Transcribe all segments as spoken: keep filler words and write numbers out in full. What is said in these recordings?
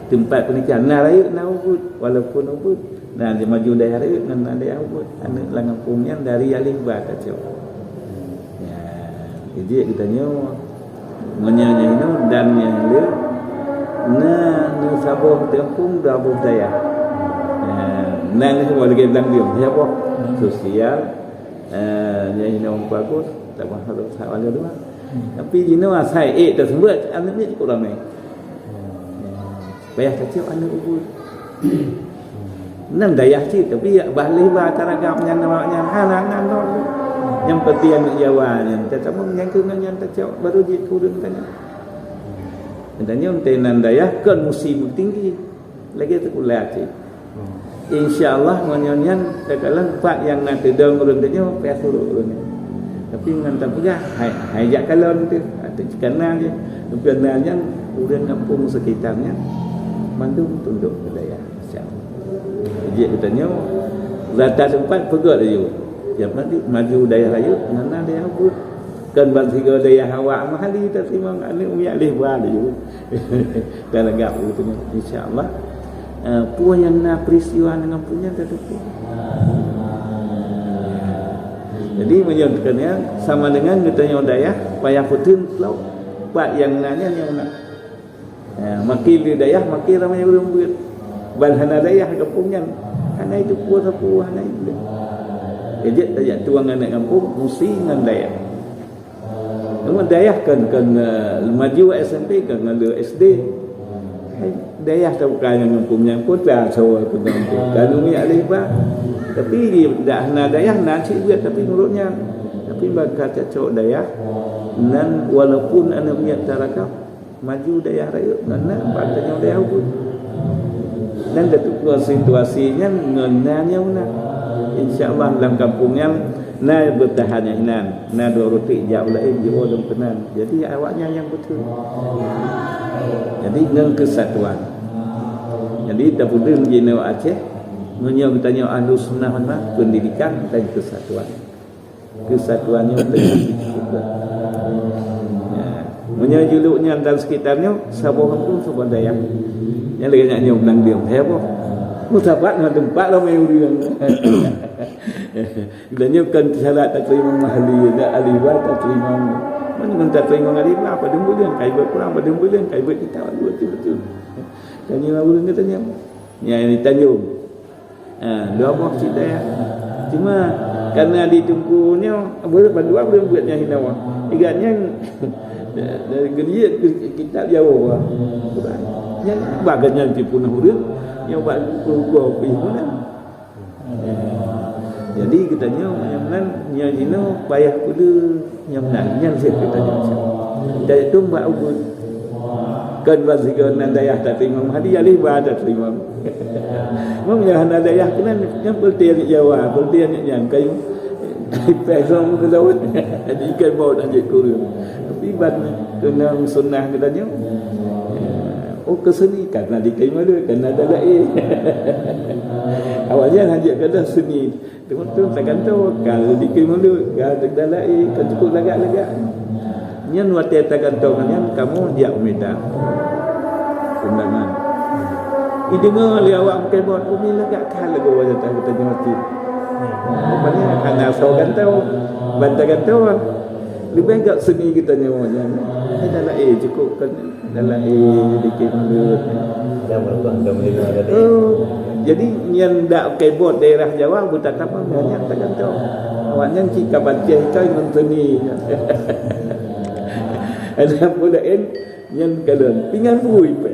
Teumpat peunikahan na rayeuk na ubit, walaupun ubit na di maju dayah rayeuk ngon na dayah ubit. Aneuk lam gampông nyan dari alif ba tacok. Ya, jadi geutanyoe meunyoe nyang inoe dan nyang le na neusaboh teumpung dua boh dayah. Ya, nan lagée blang biong ya boh sosial. Eh, nyang inoe bagus, tak mahal tak mahal dua. Tapi jinoe asai ék tersebut aneuk ni cukup ramai. Payah tacok aneuk ubit. Nan dayah cit, tapi ya bah lé ba taragam nyan awak nyan hana nan lom. Nyang penting aneuk Jawa nyan, tetamu nyang keu nyan tacok baru jeuet keu ureueng tanya. Tanya nan dayah kon musim tinggi. Lagée sikula cit. Insya Allah meunyoe nyan takalon pat nyang na teudong ureueng tanyoe payah surok ureueng nyan. Tapi ngon tapeugah hai, hai jak kalon teuh, ateueh kana je. Tapi na nyan ureueng gampông sekitar nyan mandum tundok keu dayah. Insya Allah. Jeuet geutanyoe rata teumpat peugöt laju. Siapa nanti maju dayah rayeuk, na dayah ubit. Kan ban sigoe dayah awak mahali tateurimong aneuk miet leh ba laju. Dan lagak begitu insya Allah. Eh, peue nyang na peristiwa dengan peue nyang tateupeue. Jadi meunyoe keunan sama dengan geutanyoe dayah payah peuteun lom. Pat nyang na nyan nyang na. Ya, makin di dayah makin ramai ureueng beuet. Ban hana dayah gampông nyan. Hana itu peue sapeue hana itu. Ejek tajak tuang aneuk gampông musi ngon dayah. Namun dayah kan kan uh, maju S M P kan ngon S D. Dayah tau bukan yang gampông nyan kota sawa tu gampông. Lalu ni alih ba. Tapi di dah na dayah na cik buat tapi menurutnya. Tapi bak kata cok dayah nan walaupun aneuk miet tarakam maju dayah rayeuk ngon na bak tanyoe dayah ubit. Nyan teupeue situasi nyan ngon na nyang na. Insya Allah lam gampông nyan na beutahan nyang hinan, na dua rutik jak u laén jiwoe lom keunan. Jadi awaknyan nyang beutôi. Jadi ngon keusatuan. Jadi tapeudeueng jinoe Aceh meunyoe geutanyoe ahlu sunnah wal jamaah pendidikan dan keusatuan. Keusatuan nyoe teungoh sifeuet. Ya. Meunyoe juluk nyan dan sekitar nyoe saboh gampông saboh dayah. Nyang lagée nyan nyoe blang biong heboh. Meusapat ngon teumpat ramai ureueng. Dan nyoe kan syarat tateurimong mahli, dak aliwa tateurimong. Mana ngon tateurimong aliwa pada buleuen kai buat kurang pada buleuen kai buat kita betul betul. Dan nyoe ureueng kata nyoe. Nyang di Tanjung. Ha, dua boh cit dayah. Cuma karena di Teungku nyoe, boleh bandua boleh buat nyang hina wah. Igat nyang dari geliat kitab Jawa. Nyang bagai nyang tipu nah ureueng, nyang bak gua pi mana. Jadi kita nyoe nyang nan nyang jinoe payah kudu nyang nan nyang sih kita nyoe. Kita itu bak ubun. Kan bak sigoe nan dayah tateurimong hadi alih ba tateurimong. Mung nyang hana dayah keunan nyang peuleuti aneuk Jawa, peuleuti aneuk nyan kayu. Ipeh lom keu lawan. Jadi ikan baut aneuk kureueng. Tapi ban keunong sunnah geutanyoe. Oh, keu seni kan na di kayu malu, kan na dalam air. Awaknyan hajat gadoh seni. Teuma tu tagantoe ka di keu mulut, ka di dalam air, ka cukup lagak-lagak. Nyan watée tagantoe ngon nyan kamoe jak u Medan. Undangan. Ideungoe lé awak meukeubot, umi lagak ka lagoe wajah tahu tanyoe mati. Rupanya hana soe gantoe, ban tagantoe. Leubeh gak seni geutanyoe nyan. Di dalam air cukup kan. Dalam, eh, dikit mulut. Dan berubah ke mendengar tadi. Oh, jadi nyan dak kebot daerah Jawa, buta tapa banyak tergantung. Awaknyan cik ka baceh ikai ngon seni. Ada pula en, nyan kalon. Pingan bui pe.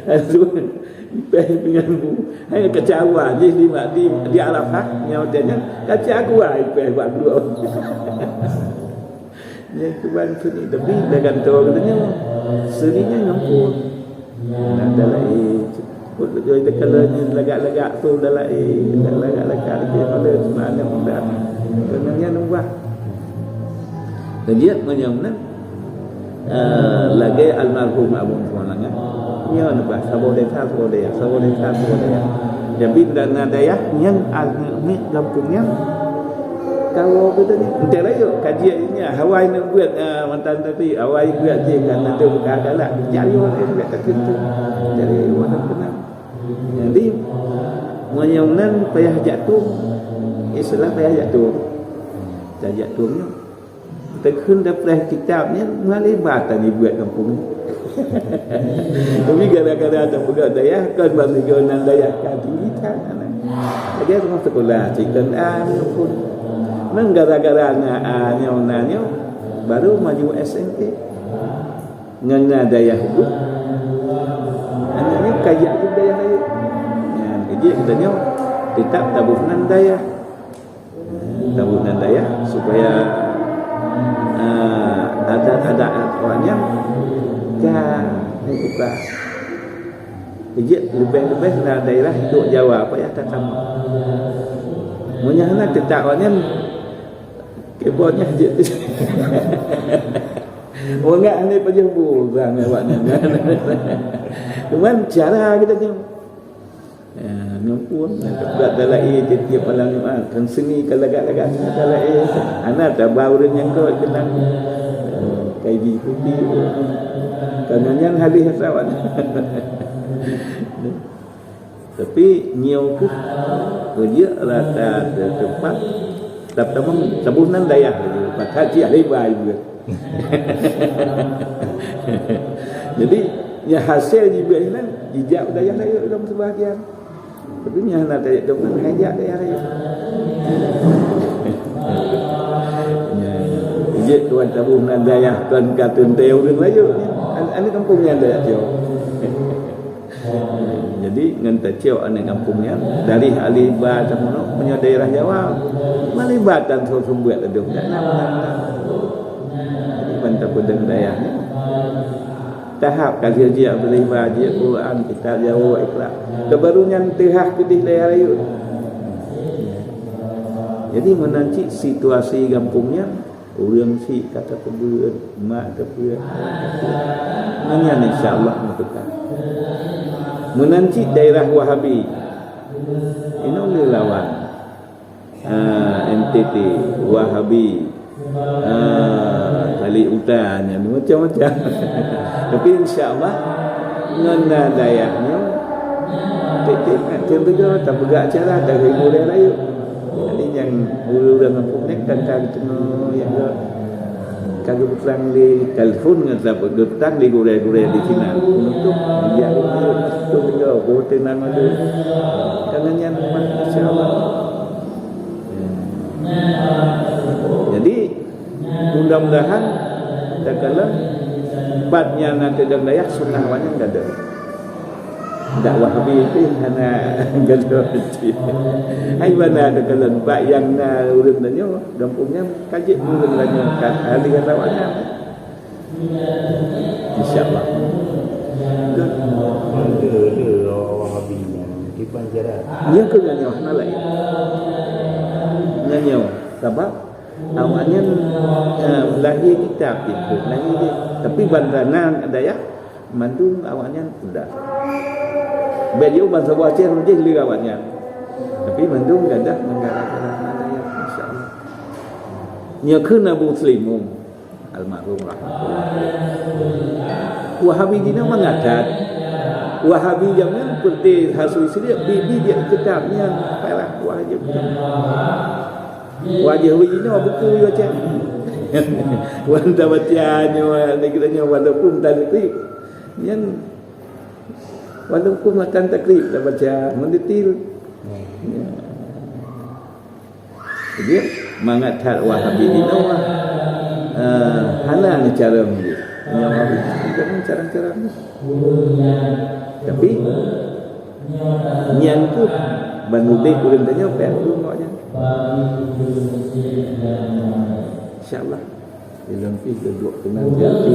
Aduh, ipeh pingan bu. Hai kaca awa jih di, di, di Arafah, nyawa dia nyan. Kaca awa ipeh bak dua. Nyan keubang seni, tapi dah gantoe katanya. Seni nyan nyampur. Nah, dalam air. Kut lagak, kalau nyan lagak-lagak tu dalam air. Lagak-lagak dia pada mana mudah. Kena nyan ubah. Keujeuet meunyoe meunan, eh, lagée almarhum Abu Muhammad Langat. Nyoe neuba saboh desa, saboh desa, saboh desa, saboh desa. Jadi dana dayah nyan aneuk miet gampông nyan Hawa beutôi ni. Entah lah yuk, kaji ni, hawa ni buat, ah, mantan tadi, hawa buat je, kan, nanti buka galak. Cari orang yang buat kata tu. Cari orang yang kenal. Jadi, meunyoe nan payah jak tueng, istilah payah jak tueng. Payah jak tueng nyoe. Teukheun dapeulah kitab nyan, malibatan ibuet gampông nyan. Tapi gara-gara tapeugah dayah, kon ban lagèe nan dayah ka tinggi that. Lagèe teuma sekolah, cit kon A pun. Nan gara-gara na A nyoe, na nyoe, baru maju S M P. Ngon na dayah tu, aneuk nyoe kajak keu dayah laén. Nyan, jih geutanyoe tetap taboh nan dayah. Taboh nan dayah supaya, ah, adat-adat awak nyan ka meubuka. Jih leubeh-leubeh na daerah duek Jawa, payah tatamong. Meunyoe hana tetap awak nyan, keubeue nyan jih. Orang nggak hana pajoh bu, orang awak nyan. Cuman cara kita nyoe. Ya, nyoe pun, buat dalam air tiap-tiap malam Jumat. Kan seni ka lagak-lagak seni dalam air. Hana taba ureueng nyang keu keunong. Kai ji putih. Karena nyan habis rasa awak. Tapi nyoe keuh, peujeuet rata teumpat, tap-, tamong, taboh nan dayah laju, maka cit leubeh ibu. Jadi, nyang hasé jibuet nyan, jijak u dayah laén lom sebahagian. Tapi nyang hana tajak teumpat, hai jak dayah laén. Nyan, jeuet tuan taboh nan dayah, tuan ka teuntèe ureueng laén. An-, aneuk gampông nyan tajak teuh. Jadi, ngon tacok aneuk gampông nyan, dari alif ba tamunok, meunyoe daerah Jawa, malibatan soseumbeuet ladôm, dak na meunan-meunan. Jadi, ban tapeudong dayah nyan. Tahap ka lheueh jiak alif ba, jiak Quran, kitab Jawa, Iqra. Keubaru nyan teuhah keudeh dayah rayeuk. Jadi, meunan cit situasi gampông nyan, ureueng syiek ka tapeubuet, mak tapeubuet, tapeubuet. Nyan, insya Allah, meutuka. Meunan cit daerah Wahabi. Inoe le lawan. Ah, N T T, Wahabi. Ah, Khalid Uta, nyan macam-macam. Tapi insya Allah, ngon na dayah nyoe, tiep-tiep nyan, tiep tiga, tapeugah acara, tapeugah gurèe rayeuk. Jadi nyang ureueng-ureueng gampông nyan kan ka geuteungoh, ya, ka geupeutrang lé, ka phôn ngon sapeue, geupeutrang lé gurèe-gurèe di sinan. Untuk meujak ureueng tu juga, boh teunan madu. Karena nyan memang insya Allah. Jadi, mudah-mudahan takalon pat nyang na keudong dayah sunnah awaknyan gadôh. Dak Wahabi pih hana gadôh cit. Hai bana takalon bak nyang na ureueng tanyoe, gampông nyan ka jeuet ureueng tanyoe ka ahli kata awaknyan. Insya Allah. Ada, ada orang Wahabi yang kiban jalan. Nya keuh nyan nyoe hana laén. Nyan nyoe, sabab awaknyan, eh, lahé kitab jih, lahé jih. Tapi ban na dayah, mandum awaknyan peugah. Bèk jeuet ban saboh Aceh jih lé awaknyan. Tapi mandum gadôh manggala-gala na dayah, insya Allah. Nyoe keuh Abu Muslim. Almarhum rahmatullah. Wahabi dina mangat that. Wahabi jameun peureté hasui sireuk, bi-bi biet kitab nyan parah wajéb. Wajéb jinoe buku baca. Wan tabaca nyoe, lagèe nyoe walaupun takrib. Nyan walaupun matan takrib tabaca, mendetil. Ya. Jadi, mangat that Wahabi dinoe, eh, hana neucarông jih. Nyang Wahabi, jangan carông-carông jih. Tapi, nyan keuh ban udép ureueng tanyoe payah lôn awaknyan. Insya Allah. Ilôn pih duek keunan jati.